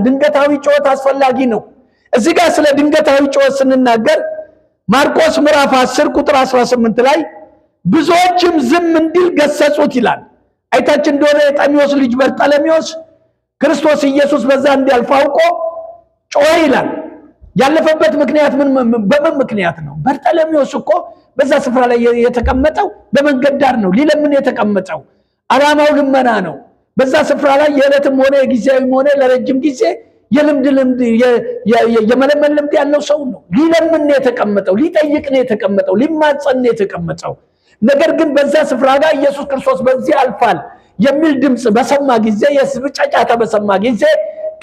ድንገታዊ ጩኸት አስፈላጊ ነው። እዚህ ጋር ስለ ድንገታዊ ጩኸት ስንናገር ማርቆስ ምዕራፍ 10 ቁጥር 18 ላይ ብዙዎችም ዝም እንዲል ገሰጹት ይላል። አይታችን እንደሆነ የጠሚዎስ ልጅ በርጠለሜዎስ ክርስቶስ ኢየሱስ በዛ እንዲያልፍ አውቆ ጮኸ ይላል። ያለፈበት ምክንያት ምን በምን ምክንያት ነው? በርጠለሜዎስ እኮ በዛ ስፍራ ላይ የተቀመጠው በመንገድ ዳር ነው፣ ሊለምን የተቀመጠው ዓላማው ልመና ነው። በዛ ስፍራ ላይ የዕለትም ሆነ የጊዜያዊም ሆነ ለረጅም ጊዜ የልምድ ልምድ የመለመን ልምድ ያለው ሰው ነው። ሊለምን ነው የተቀመጠው፣ ሊጠይቅ ነው የተቀመጠው፣ ሊማጸን ነው የተቀመጠው። ነገር ግን በዛ ስፍራ ጋር ኢየሱስ ክርስቶስ በዚህ አልፋል የሚል ድምፅ በሰማ ጊዜ፣ የሕዝብ ጫጫታ በሰማ ጊዜ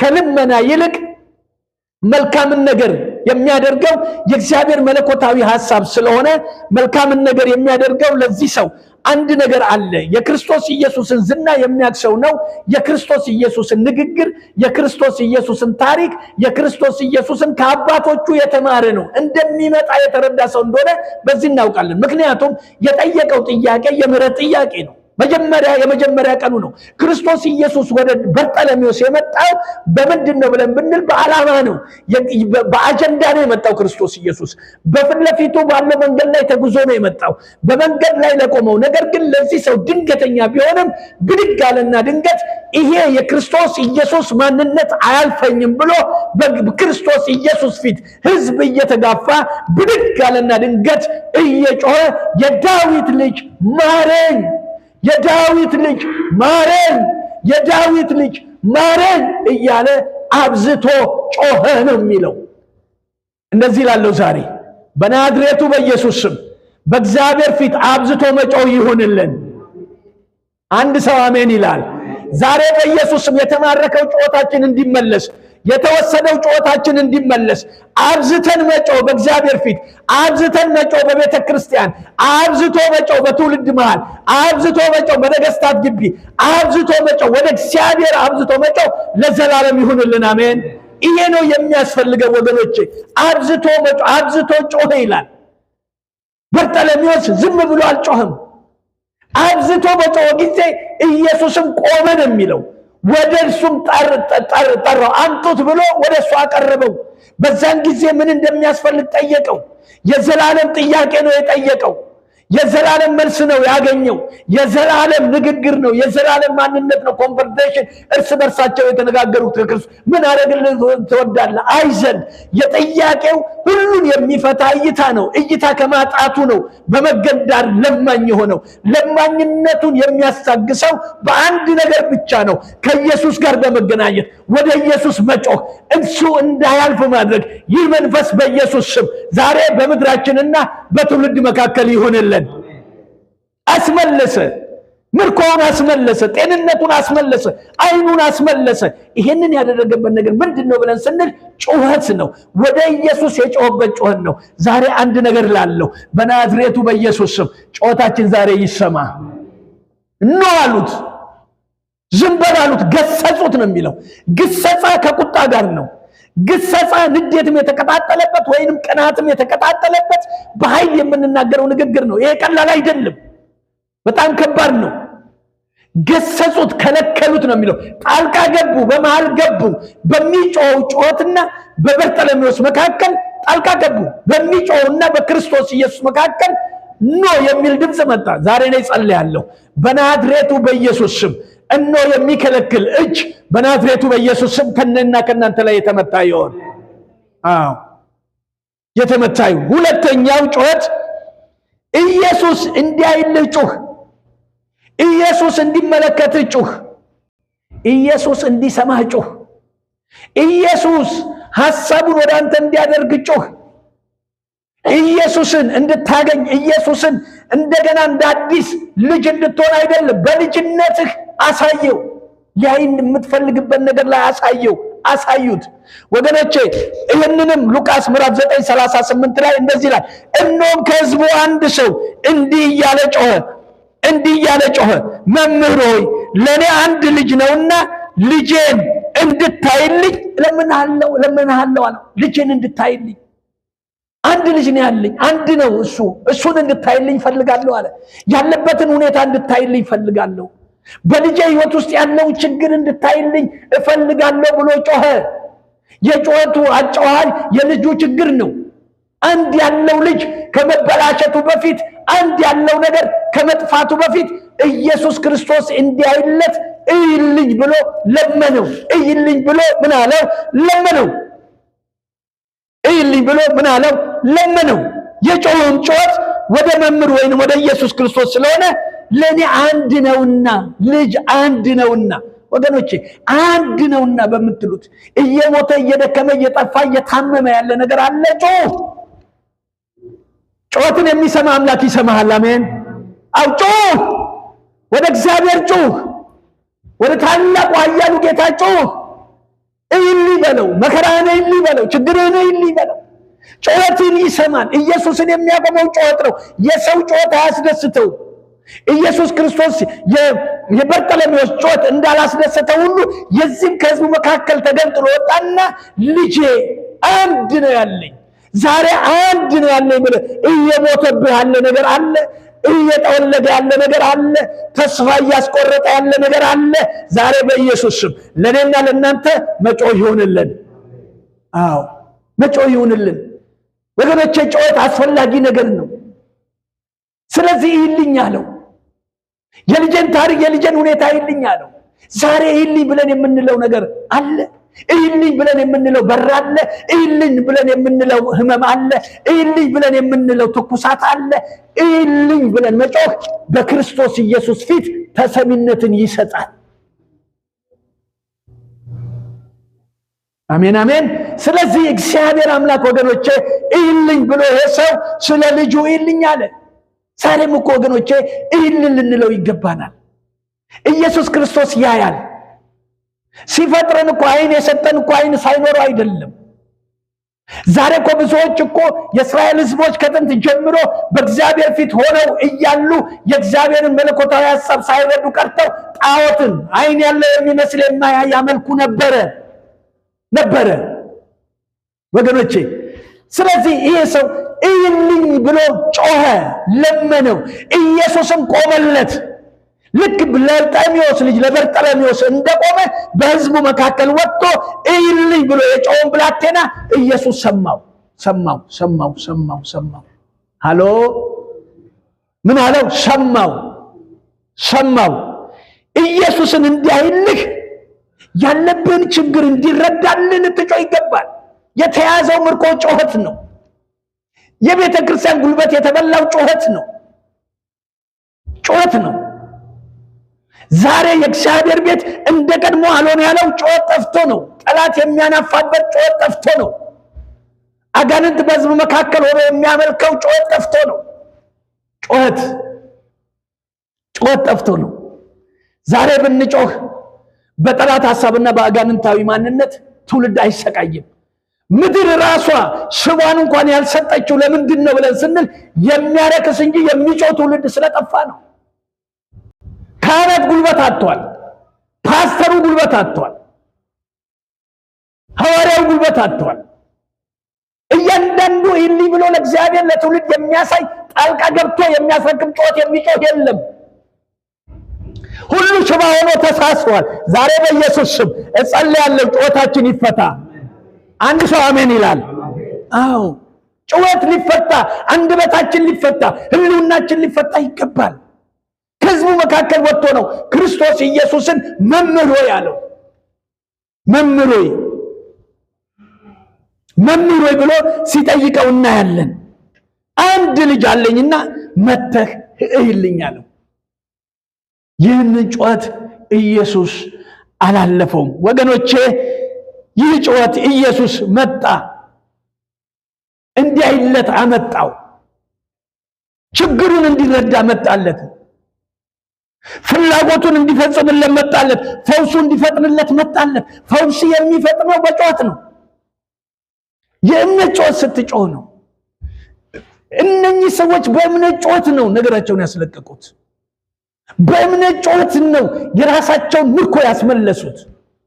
ከልመና ይልቅ መልካምን ነገር የሚያደርገው የእግዚአብሔር መለኮታዊ ሐሳብ ስለሆነ መልካምን ነገር የሚያደርገው ለዚህ ሰው አንድ ነገር አለ። የክርስቶስ ኢየሱስን ዝና የሚያውቅ ሰው ነው። የክርስቶስ ኢየሱስን ንግግር፣ የክርስቶስ ኢየሱስን ታሪክ፣ የክርስቶስ ኢየሱስን ከአባቶቹ የተማረ ነው። እንደሚመጣ የተረዳ ሰው እንደሆነ በዚህ እናውቃለን። ምክንያቱም የጠየቀው ጥያቄ የምህረት ጥያቄ ነው። መጀመሪያ የመጀመሪያ ቀኑ ነው። ክርስቶስ ኢየሱስ ወደ በርጠለሜዎስ የመጣው በምንድን ነው ብለን ብንል በዓላማ ነው፣ በአጀንዳ ነው የመጣው። ክርስቶስ ኢየሱስ በፊት ለፊቱ ባለው መንገድ ላይ ተጉዞ ነው የመጣው፣ በመንገድ ላይ ለቆመው። ነገር ግን ለዚህ ሰው ድንገተኛ ቢሆንም ብድግ አለና ድንገት ይሄ የክርስቶስ ኢየሱስ ማንነት አያልፈኝም ብሎ በክርስቶስ ኢየሱስ ፊት ሕዝብ እየተጋፋ ብድግ አለና ድንገት እየጮኸ የዳዊት ልጅ ማረኝ፣ የዳዊት ልጅ ማረን፣ የዳዊት ልጅ ማረን እያለ አብዝቶ ጮኸ ነው የሚለው። እንደዚህ ላለው ዛሬ በናዝሬቱ በኢየሱስ ስም በእግዚአብሔር ፊት አብዝቶ መጮህ ይሁንልን። አንድ ሰው አሜን ይላል። ዛሬ በኢየሱስ ስም የተማረከው ጩኸታችን እንዲመለስ፣ የተወሰደው ጩኸታችን እንዲመለስ፣ አብዝተን መጮህ በእግዚአብሔር ፊት፣ አብዝተን መጮህ በቤተ ክርስቲያን፣ አብዝቶ መጮህ በትውልድ መሃል፣ አብዝቶ መጮህ በነገስታት ግቢ፣ አብዝቶ መጮህ ወደ እግዚአብሔር፣ አብዝቶ መጮህ ለዘላለም ይሁንልን። አሜን። ይሄ ነው የሚያስፈልገው ወገኖቼ። አብዝቶ መጮህ፣ አብዝቶ ጮኸ ይላል። በርጠለሜዎስ ዝም ብሎ አልጮህም። አብዝቶ በጮኸ ጊዜ ኢየሱስም ቆመ ነው የሚለው። ወደ እርሱም ጠራው፣ አምጡት ብሎ ወደ እሱ አቀረበው። በዛን ጊዜ ምን እንደሚያስፈልግ ጠየቀው። የዘላለም ጥያቄ ነው የጠየቀው። የዘላለም መልስ ነው ያገኘው። የዘላለም ንግግር ነው፣ የዘላለም ማንነት ነው። Conversation፣ እርስ በርሳቸው የተነጋገሩት ከክርስቶስ ምን አደረግልህ ትወዳለህ? አይ ዘንድ የጥያቄው ሁሉን የሚፈታ እይታ ነው። እይታ ከማጣቱ ነው በመንገድ ዳር ለማኝ የሆነው። ለማኝነቱን የሚያስታግሰው በአንድ ነገር ብቻ ነው፣ ከኢየሱስ ጋር በመገናኘት ወደ ኢየሱስ መጮህ፣ እሱ እንዳያልፍ ማድረግ። ይህ መንፈስ በኢየሱስ ስም ዛሬ በምድራችንና በትውልድ መካከል ይሁንልን። አስመለሰ፣ ምርኮውን አስመለሰ፣ ጤንነቱን አስመለሰ፣ አይኑን አስመለሰ። ይሄንን ያደረገበት ነገር ምንድን ነው ብለን ስንል ጩኸት ነው። ወደ ኢየሱስ የጮኸበት ጩኸት ነው። ዛሬ አንድ ነገር ላለው በናዝሬቱ በኢየሱስ ስም ጩኸታችን ዛሬ ይሰማ። No አሉት፣ ዝም በል አሉት፣ ገሰጹት ነው የሚለው። ግሰጻ ከቁጣ ጋር ነው። ግሰጻ ንዴትም የተቀጣጠለበት ወይንም ቅናትም የተቀጣጠለበት በኃይል የምንናገረው ንግግር ነው። ይሄ ቀላል አይደለም፣ በጣም ከባድ ነው። ገሰጹት፣ ከለከሉት ነው የሚለው። ጣልቃ ገቡ፣ በመሃል ገቡ። በሚጮኸው ጩኸትና በበርጠለሜዎስ መካከል ጣልቃ ገቡ። በሚጮኸውና በክርስቶስ ኢየሱስ መካከል no የሚል ድምፅ መጣ። ዛሬ እኔ ጸልያለሁ በናዝሬቱ በኢየሱስ ስም እኖ የሚከለክል እጅ በናዝሬቱ በኢየሱስ ስም ከነና ከናንተ ላይ የተመታ ይሆን። አዎ፣ የተመታ ይሁን። ሁለተኛው ጩኸት ኢየሱስ እንዲያይልህ ጩህ። ኢየሱስ እንዲመለከትህ ጩህ። ኢየሱስ እንዲሰማህ ጩህ። ኢየሱስ ሐሳቡን ወደ አንተ እንዲያደርግ ጩህ። ኢየሱስን እንድታገኝ፣ ኢየሱስን እንደገና እንደ አዲስ ልጅ እንድትሆን አይደለም፣ በልጅነትህ አሳየው። ሊያይን የምትፈልግበት ነገር ላይ አሳየው፣ አሳዩት። ወገኖቼ፣ ይህንንም ሉቃስ ምዕራፍ 9:38 ላይ እንደዚህ ይላል። እነሆም ከሕዝቡ አንድ ሰው እንዲህ እያለ ጮኸ፣ እንዲህ እያለ ጮኸ፣ መምህር ሆይ፣ ለእኔ አንድ ልጅ ነውና ልጄን እንድታይልኝ እለምንሃለሁ፣ እለምንሃለሁ አለው። ልጄን እንድታይልኝ፣ አንድ ልጅ ነው ያለኝ፣ አንድ ነው እሱ፣ እሱን እንድታይልኝ ፈልጋለሁ አለ። ያለበትን ሁኔታ እንድታይልኝ ፈልጋለሁ። በልጄ ሕይወት ውስጥ ያለውን ችግር እንድታይልኝ እፈልጋለሁ ብሎ ጮኸ። የጩኸቱ አጨዋይ የልጁ ችግር ነው። አንድ ያለው ልጅ ከመበላሸቱ በፊት፣ አንድ ያለው ነገር ከመጥፋቱ በፊት ኢየሱስ ክርስቶስ እንዲያይለት እይልኝ ብሎ ለመነው። እይልኝ ብሎ ምን አለው? ለመነው። እይልኝ ብሎ ምን አለው? ለመነው። የጮኸውን ጩኸት ወደ መምህር ወይንም ወደ ኢየሱስ ክርስቶስ ስለሆነ ለእኔ አንድ ነውና፣ ልጅ አንድ ነውና፣ ወገኖቼ አንድ ነውና በምትሉት እየሞተ፣ እየደከመ፣ እየጠፋ፣ እየታመመ ያለ ነገር አለ። ጩህ። ጩኸትን የሚሰማ አምላክ ይሰማሃል። አሜን። አው ጩህ፣ ወደ እግዚአብሔር ጩህ፣ ወደ ታላቁ ኃያሉ ጌታ ጩህ። እይልኝ በለው፣ መከራህን እይልኝ በለው፣ ችግርህን እይልኝ በለው። ጩኸትን ይሰማል። ኢየሱስን የሚያቆመው ጩኸት ነው። የሰው ጩኸት አያስደስተው። ኢየሱስ ክርስቶስ የበርጠለሜዎስ ጩኸት እንዳላስደሰተው ሁሉ የዚህም ከህዝቡ መካከል ተገንጥሎ ወጣና ልጄ አንድ ነው ያለኝ፣ ዛሬ አንድ ነው ያለኝ ብለህ እየሞተብህ ያለ ነገር አለ። እየጠወለገ ያለ ነገር አለ። ተስፋ እያስቆረጠ ያለ ነገር አለ። ዛሬ በኢየሱስ ስም ለእኔና ለእናንተ መጮህ ይሁንልን። አዎ መጮህ ይሁንልን ወገኖቼ፣ ጩኸት አስፈላጊ ነገር ነው። ስለዚህ ይልኝ አለው። የልጄን ታሪክ፣ የልጄን ሁኔታ ይልኝ አለው። ዛሬ ይልኝ ብለን የምንለው ነገር አለ። እይልኝ ብለን የምንለው በር አለ። እይልኝ ብለን የምንለው ህመም አለ። እይልኝ ብለን የምንለው ትኩሳት አለ። እይልኝ ብለን መጮህ በክርስቶስ ኢየሱስ ፊት ተሰሚነትን ይሰጣል። አሜን አሜን። ስለዚህ እግዚአብሔር አምላክ ወገኖቼ እይልኝ ብሎ ይሄ ሰው ስለ ልጁ እይልኝ አለ። ዛሬም እኮ ወገኖቼ እይልን ልንለው ይገባናል። ኢየሱስ ክርስቶስ ያያል። ሲፈጥረን እኮ አይን የሰጠን እኮ አይን ሳይኖረው አይደለም። ዛሬ እኮ ብዙዎች እኮ የእስራኤል ሕዝቦች ከጥንት ጀምሮ በእግዚአብሔር ፊት ሆነው እያሉ የእግዚአብሔርን መለኮታዊ ሐሳብ ሳይረዱ ቀርተው ጣዖትን አይን ያለው የሚመስል የማያይ ያመልኩ ነበረ ነበረ ወገኖቼ። ስለዚህ ይሄ ሰው እይልኝ ብሎ ጮኸ፣ ለመነው። ኢየሱስም ቆመለት። ልክ ለጠሚዎስ ልጅ ለበርጠለሜዎስ እንደቆመ በህዝቡ መካከል ወጥቶ እይልኝ ብሎ የጮኸውን ብላቴና ኢየሱስ ሰማው፣ ሰማው፣ ሰማው፣ ሰማው፣ ሰማው። ሃሎ ምን አለው? ሰማው፣ ሰማው። ኢየሱስን እንዲያይልህ፣ ያለብህን ችግር እንዲረዳልህ ልትጮህ ይገባል። የተያዘው ምርኮ ጩኸት ነው። የቤተ ክርስቲያን ጉልበት የተበላው ጩኸት ነው፣ ጩኸት ነው። ዛሬ የእግዚአብሔር ቤት እንደ ቀድሞ አልሆነ ያለው ጩኸት ጠፍቶ ነው። ጠላት የሚያናፋበት ጩኸት ጠፍቶ ነው። አጋንንት በህዝብ መካከል ሆኖ የሚያመልከው ጩኸት ጠፍቶ ነው። ጩኸት ጠፍቶ ነው። ዛሬ ብንጮህ በጠላት ሐሳብና በአጋንንታዊ ማንነት ትውልድ አይሰቃይም። ምድር ራሷ ስቧን እንኳን ያልሰጠችው ለምንድን ነው ብለን ስንል የሚያረክስ እንጂ የሚጮህ ትውልድ ስለጠፋ ነው። ካህናት ጉልበት አጥቷል። ፓስተሩ ጉልበት አጥቷል። ሐዋርያው ጉልበት አጥቷል። እያንዳንዱ ይልኝ ብሎ ለእግዚአብሔር ለትውልድ የሚያሳይ፣ ጣልቃ ገብቶ የሚያስረክብ ጩኸት የሚጮህ የለም። ሁሉ ሽባ ሆኖ ተሳስሯል። ዛሬ በኢየሱስ ስም እጸልያለሁ፣ ጩኸታችን ይፈታ። አንድ ሰው አሜን ይላል። አዎ ጩኸት ሊፈታ፣ አንደበታችን ሊፈታ፣ ህልውናችን ሊፈታ ይገባል። ከህዝቡ መካከል ወጥቶ ነው ክርስቶስ ኢየሱስን መምህር ሆይ አለው። መምህር ሆይ፣ መምህር ሆይ ብሎ ሲጠይቀው እናያለን። አንድ ልጅ አለኝና መተህ እይልኝ አለው። ይህንን ጩኸት ኢየሱስ አላለፈውም። ወገኖቼ ይህ ጩኸት ኢየሱስ መጣ፣ እንዲያይለት አመጣው። ችግሩን እንዲረዳ መጣለት። ፍላጎቱን እንዲፈጽምለት መጣለት። ፈውሱ እንዲፈጥንለት መጣለት። ፈውስ የሚፈጥነው በጩኸት ነው። የእምነት ጩኸት ስትጮህ ነው። እነኚህ ሰዎች በእምነት ጩኸት ነው ነገራቸውን ያስለቀቁት። በእምነት ጩኸት ነው የራሳቸውን ምርኮ ያስመለሱት።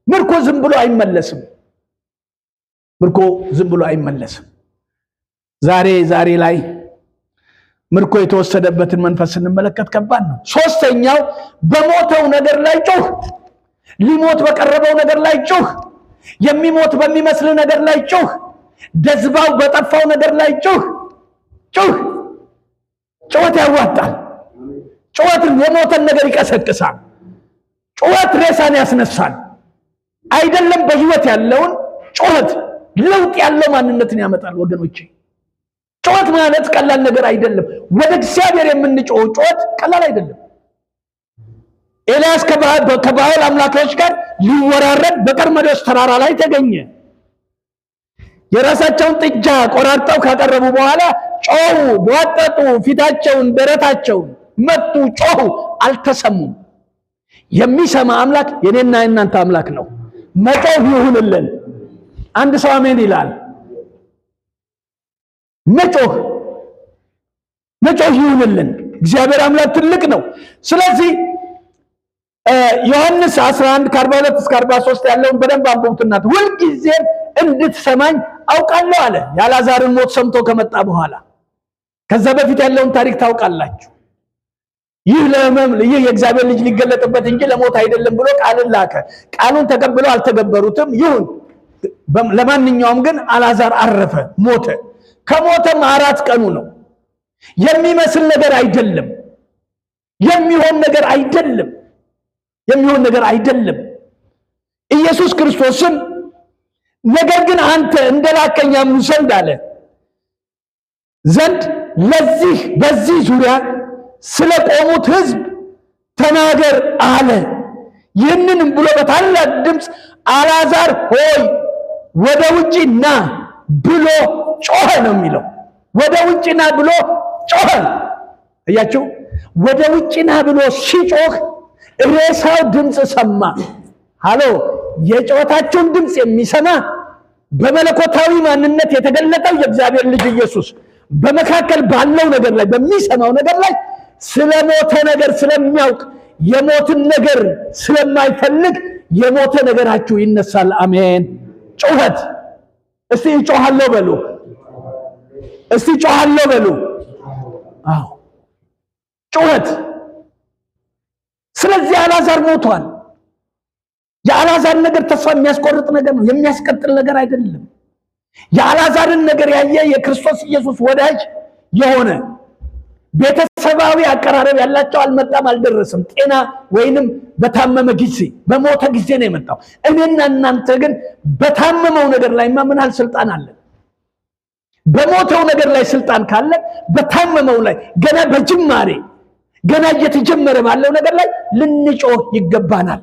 ምርኮ ዝም ብሎ አይመለስም። ምርኮ ዝም ብሎ አይመለስም። ዛሬ ዛሬ ላይ ምርኮ የተወሰደበትን መንፈስ ስንመለከት ከባድ ነው። ሶስተኛው በሞተው ነገር ላይ ጩህ። ሊሞት በቀረበው ነገር ላይ ጩህ። የሚሞት በሚመስል ነገር ላይ ጩህ። ደዝባው በጠፋው ነገር ላይ ጩህ። ጩህ። ጩኸት ያዋጣል። ጩኸት የሞተን ነገር ይቀሰቅሳል። ጩኸት ሬሳን ያስነሳል። አይደለም በህይወት ያለውን ጩኸት ለውጥ ያለው ማንነትን ያመጣል። ወገኖቼ ጩኸት ማለት ቀላል ነገር አይደለም። ወደ እግዚአብሔር የምንጮኸው ጩኸት ቀላል አይደለም። ኤልያስ ከባኦል አምላኪዎች ጋር ሊወራረድ በቀርሜሎስ ተራራ ላይ ተገኘ። የራሳቸውን ጥጃ ቆራርጠው ካቀረቡ በኋላ ጮሁ፣ ቧጠጡ፣ ፊታቸውን ደረታቸውን መቱ፣ ጮሁ፣ አልተሰሙም። የሚሰማ አምላክ የኔና የእናንተ አምላክ ነው። መጮህ ይሁንልን። አንድ ሰው አሜን ይላል። መጮህ መጮህ ይሁንልን። እግዚአብሔር አምላክ ትልቅ ነው። ስለዚህ ዮሐንስ 11 ከ42 እስከ 43 ያለውን በደንብ አንብቡትና ሁልጊዜም እንድትሰማኝ አውቃለሁ አለ። የአልዓዛርን ሞት ሰምቶ ከመጣ በኋላ ከዛ በፊት ያለውን ታሪክ ታውቃላችሁ። ይህ ለህመም ይህ የእግዚአብሔር ልጅ ሊገለጥበት እንጂ ለሞት አይደለም ብሎ ቃልን ላከ። ቃሉን ተቀብለው አልተገበሩትም። ይሁን፣ ለማንኛውም ግን አልዓዛር አረፈ፣ ሞተ። ከሞተም 4 ቀኑ ነው። የሚመስል ነገር አይደለም። የሚሆን ነገር አይደለም። የሚሆን ነገር አይደለም። ኢየሱስ ክርስቶስም ነገር ግን አንተ እንደላከኝ ያምኑ ዘንድ አለ ዘንድ ለዚህ በዚህ ዙሪያ ስለቆሙት ሕዝብ ተናገር አለ። ይህንንም ብሎ በታላቅ ድምፅ አልዓዛር ሆይ ወደ ውጪ ና ብሎ ጮኸ ነው የሚለው። ወደ ውጪ ና ብሎ ጮኸ። እያችሁ ወደ ውጪ ና ብሎ ሲጮህ ሬሳው ድምፅ ሰማ። ሃሎ፣ የጮታቸውን ድምፅ የሚሰማ በመለኮታዊ ማንነት የተገለጠው የእግዚአብሔር ልጅ ኢየሱስ በመካከል ባለው ነገር ላይ በሚሰማው ነገር ላይ ስለሞተ ነገር ስለሚያውቅ የሞትን ነገር ስለማይፈልግ የሞተ ነገራችሁ ይነሳል። አሜን። ጩኸት እስቲ እጮሃለሁ በሉ። እስቲ እጮሃለሁ በሉ። አዎ ጩኸት። ስለዚህ አልዓዛር ሞቷል። የአልዓዛር ነገር ተስፋ የሚያስቆርጥ ነገር ነው፣ የሚያስቀጥል ነገር አይደለም። የአልዓዛርን ነገር ያየ የክርስቶስ ኢየሱስ ወዳጅ የሆነ ቤተሰባዊ አቀራረብ ያላቸው አልመጣም፣ አልደረሰም። ጤና ወይንም በታመመ ጊዜ በሞተ ጊዜ ነው የመጣው። እኔና እናንተ ግን በታመመው ነገር ላይ ምን ያህል ስልጣን አለን? በሞተው ነገር ላይ ስልጣን ካለ በታመመው ላይ ገና በጅማሬ ገና እየተጀመረ ባለው ነገር ላይ ልንጮህ ይገባናል።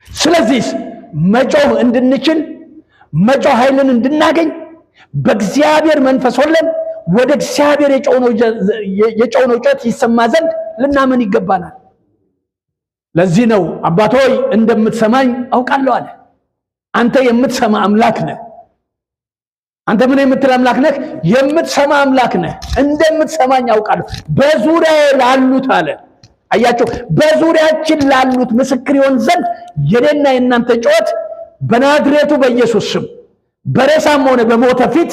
ስለዚህ መጮህ እንድንችል መጮህ ኃይልን እንድናገኝ በእግዚአብሔር መንፈስ ሆነን ወደ እግዚአብሔር የጮህነው ጩኸት ይሰማ ዘንድ ልናምን ይገባናል። ለዚህ ነው አባት ሆይ እንደምትሰማኝ አውቃለሁ አለ። አንተ የምትሰማ አምላክ ነህ። አንተ ምን የምትል አምላክ ነህ? የምትሰማ አምላክ ነህ። እንደምትሰማኝ አውቃለሁ። በዙሪያዬ ላሉት አለ። አያቸው፣ በዙሪያችን ላሉት ምስክር ይሆን ዘንድ የኔና የእናንተ ጩኸት በናዝሬቱ በኢየሱስ ስም በሬሳም ሆነ በሞተ ፊት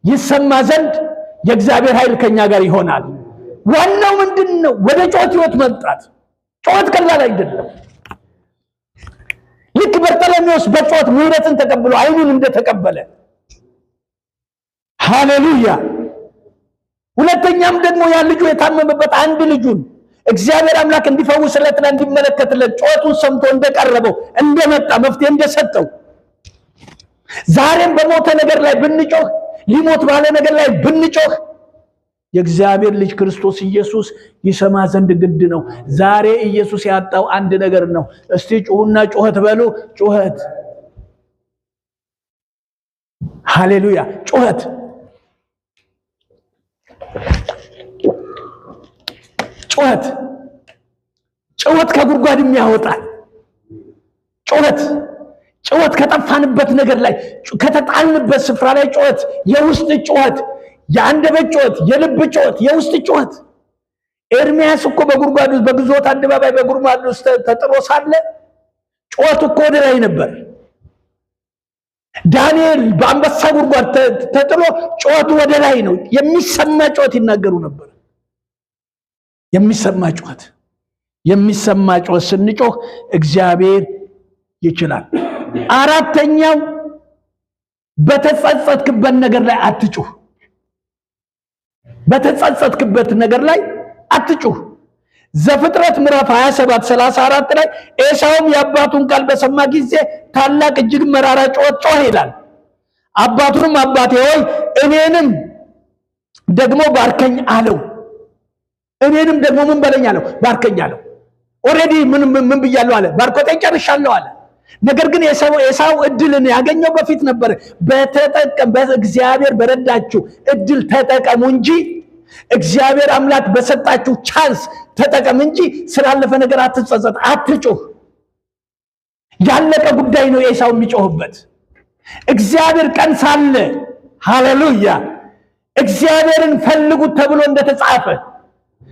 ይሰማ ዘንድ የእግዚአብሔር ኃይል ከኛ ጋር ይሆናል። ዋናው ምንድነው? ወደ ጩኸት ህይወት መምጣት። ጩኸት ቀላል አይደለም። ልክ በርጠለሜዎስ በጩኸት ምሕረትን ተቀብሎ አይኑን እንደተቀበለ፣ ሃሌሉያ። ሁለተኛም ደግሞ ያ ልጁ የታመመበት አንድ ልጁን እግዚአብሔር አምላክ እንዲፈውስለትና እንዲመለከትለት ጩኸቱን ሰምቶ እንደቀረበው እንደመጣ መፍትሄ እንደሰጠው፣ ዛሬም በሞተ ነገር ላይ ብንጮህ፣ ሊሞት ባለ ነገር ላይ ብንጮህ የእግዚአብሔር ልጅ ክርስቶስ ኢየሱስ ይሰማ ዘንድ ግድ ነው። ዛሬ ኢየሱስ ያጣው አንድ ነገር ነው። እስቲ ጩሁና ጩኸት በሉ። ጩኸት፣ ሃሌሉያ፣ ጩኸት። ጩኸት፣ ጩኸት ከጉድጓድ የሚያወጣል። ጩኸት፣ ጩኸት ከጠፋንበት ነገር ላይ ከተጣልንበት ስፍራ ላይ ጩኸት፣ የውስጥ ጩኸት፣ የአንደበት ጩኸት፣ የልብ ጩኸት፣ የውስጥ ጩኸት። ኤርሚያስ እኮ በጉድጓድ ውስጥ በግዞት አደባባይ በጉድጓድ ውስጥ ተጥሎ ሳለ ጩኸቱ እኮ ወደ ላይ ነበር። ዳንኤል በአንበሳ ጉድጓድ ተጥሎ ጩኸቱ ወደ ላይ ነው። የሚሰማ ጩኸት ይናገሩ ነበር። የሚሰማ ጩኸት፣ የሚሰማ ጩኸት ስንጮህ እግዚአብሔር ይችላል። አራተኛው፣ በተጸጸትክበት ነገር ላይ አትጩህ። በተጸጸትክበት ነገር ላይ አትጩህ። ዘፍጥረት ምዕራፍ 27 34 ላይ "ኤሳውም የአባቱን ቃል በሰማ ጊዜ ታላቅ እጅግ መራራ ጩኸት ጮኸ" ይላል። አባቱንም "አባቴ ሆይ፣ እኔንም ደግሞ ባርከኝ" አለው። እኔንም ደግሞ ምን በለኝ አለው? ባርከኝ አለው። Already ምን ምን ብያለሁ አለ። ባርኮቴን ጨርሻለሁ አለ። ነገር ግን ኤሳው እድልን ያገኘው በፊት ነበር። በተጠቀም በእግዚአብሔር በረዳችሁ እድል ተጠቀሙ እንጂ፣ እግዚአብሔር አምላክ በሰጣችሁ chance ተጠቀም እንጂ ስላለፈ ነገር አትጸጸት፣ አትጩህ። ያለቀ ጉዳይ ነው ኤሳው የሚጮህበት። እግዚአብሔር ቀን ሳለ፣ ሃሌሉያ፣ እግዚአብሔርን ፈልጉት ተብሎ እንደተጻፈ፣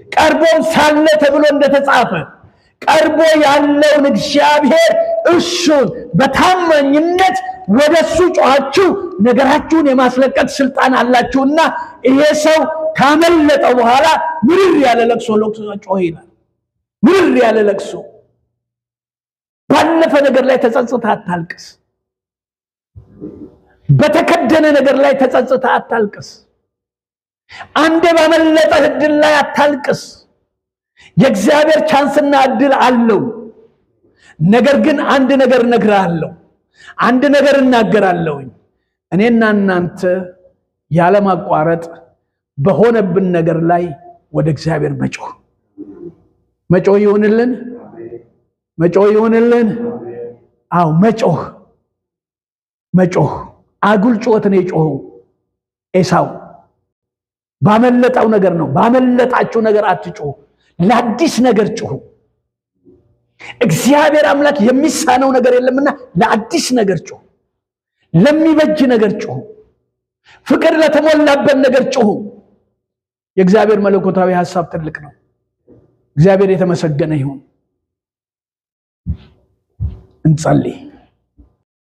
ቀርቦም ሳለ ተብሎ እንደተጻፈ፣ ቀርቦ ያለውን እግዚአብሔር እሱን በታማኝነት ወደሱ ጮኻችሁ ነገራችሁን የማስለቀቅ ስልጣን አላችሁና ይሄ ሰው ካመለጠው በኋላ ምርር ያለ ለቅሶ ለቅሶ ጮኸ ይላል። ምርር ያለ ለቅሶ። ባለፈ ነገር ላይ ተጸጽተህ አታልቅስ። በተከደነ ነገር ላይ ተጸጽተህ አታልቅስ። አንዴ ባመለጠህ እድል ላይ አታልቅስ። የእግዚአብሔር chance ና እድል አለው። ነገር ግን አንድ ነገር እነግርሃለሁ፣ አንድ ነገር እናገራለሁኝ። እኔና እናንተ ያለማቋረጥ በሆነብን ነገር ላይ ወደ እግዚአብሔር መጮህ፣ መጮህ ይሁንልን፣ መጮህ ይሁንልን። አዎ፣ መጮህ፣ መጮህ። አጉል ጩኸት ነው የጮኸው ኤሳው። ባመለጠው ነገር ነው። ባመለጣችሁ ነገር አትጩሁ። ለአዲስ ነገር ጩሁ። እግዚአብሔር አምላክ የሚሳነው ነገር የለምና ለአዲስ ነገር ጩሁ። ለሚበጅ ነገር ጩሁ። ፍቅር ለተሞላበት ነገር ጩሁ። የእግዚአብሔር መለኮታዊ ሐሳብ ትልቅ ነው። እግዚአብሔር የተመሰገነ ይሁን። እንጸልይ።